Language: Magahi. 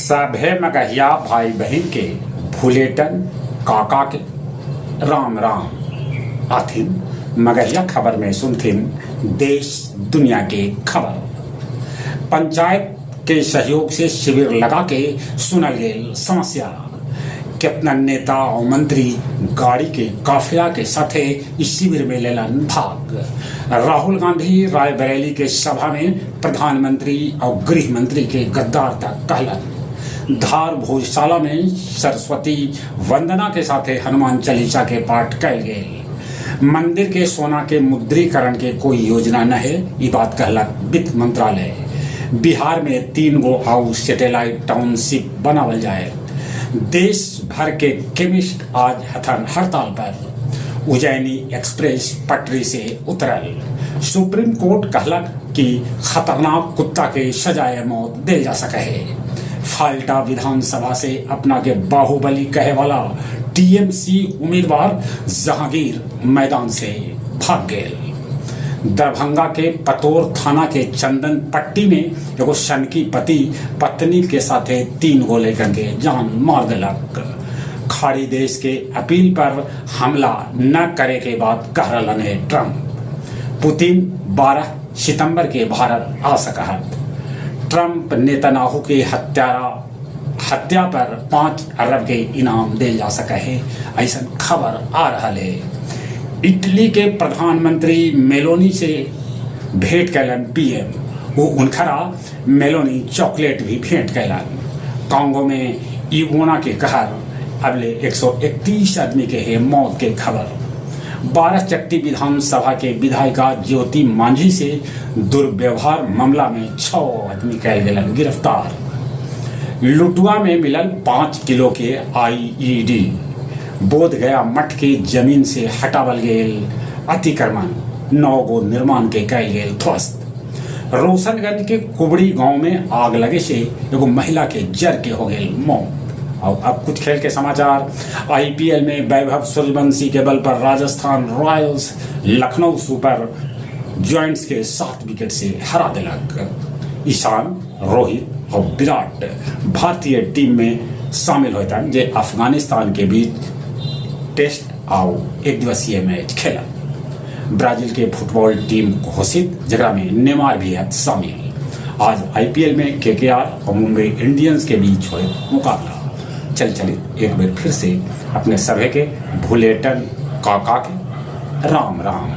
सभे मगहिया भाई बहिन के भुलेटन काका के राम राम। आथिन मगहिया खबर में सुनथिन देश दुनिया के खबर। पंचायत के सहयोग से शिविर लगा के सुनल गेल समस्या। केतना नेता और मंत्री गाड़ी के काफिला के साथे इस शिविर में लेलन भाग। राहुल गांधी रायबरेली के सभा में प्रधानमंत्री और गृह मंत्री के गद्दार तक कहलन। धार भोजशाला में सरस्वती वंदना के साथे हनुमान चालीसा के पाठ कैल गेल। मंदिर के सोना के मुद्रीकरण के कोई योजना न है, ई बात कहलक वित्त मंत्रालय। बिहार में 3 गो आउ सैटेलाइट टाउनशिप बनावल जाए। देश भर के केमिस्ट आज हथन हड़ताल पर। उज्जैनी एक्सप्रेस पटरी से उतरल। सुप्रीम कोर्ट कहलक कि खतरनाक कुत्ता के सजाए मौत दे जा सके है। फाल्टा विधानसभा से अपना के बाहुबली कहे वाला टीएमसी उम्मीदवार जहांगीर मैदान से भाग गए। दरभंगा के पतोर थाना के चंदन पट्टी में एगो सनकी पति पत्नी के साथे 3 गो लड़कन के जान मार देलक। खाड़ी देश के अपील पर हमला न करे के बाद कह रहलन है ट्रंप। पुतिन 12 सितंबर के भारत आ सकहत। ट्रंप नेतन्याहू के हत्या पर 5 अरब के इनाम दे जा सके है, ऐसा खबर आ रहा है। इटली के प्रधानमंत्री मेलोनी से भेंट कैलन पीएम। वो उनखरा मेलोनी चॉकलेट भी भेंट कैलन। कांगो में इबोला के कहर, अबले 131 आदमी के है मौत के खबर। बाराचट्टी विधानसभा के विधायिका ज्योति मांझी से दुर्व्यवहार मामला में 6 आदमी कैल गेलन गिरफ्तार। लुटुआ में मिलल 5 किलो के आईईडी। बोध गया मठ के जमीन से हटावल गेल अतिक्रमण। 9 गो निर्माण के कैल गेल ध्वस्त। रोशनगंज के कुबड़ी गांव में आग लगे से एगो महिला के जर के हो गेल मौत। और अब कुछ खेल के समाचार। आईपीएल में वैभव सूर्यवंशी के बल पर Rajasthan Royals Lucknow super joints के 7 विकेट से हरा दिलक। ईशान, रोहित और विराट भारतीय टीम में शामिल होता जे अफगानिस्तान के बीच टेस्ट और एक दिवसीय मैच खेला। ब्राजील के फुटबॉल टीम घोषित, जगह में नेमार भी है शामिल। आज आईपीएल में केकेआर और मुंबई इंडियंस के बीच हुए मुकाबला। चल चले एक बार फिर से अपने सभे के भुलेटन काका के राम राम।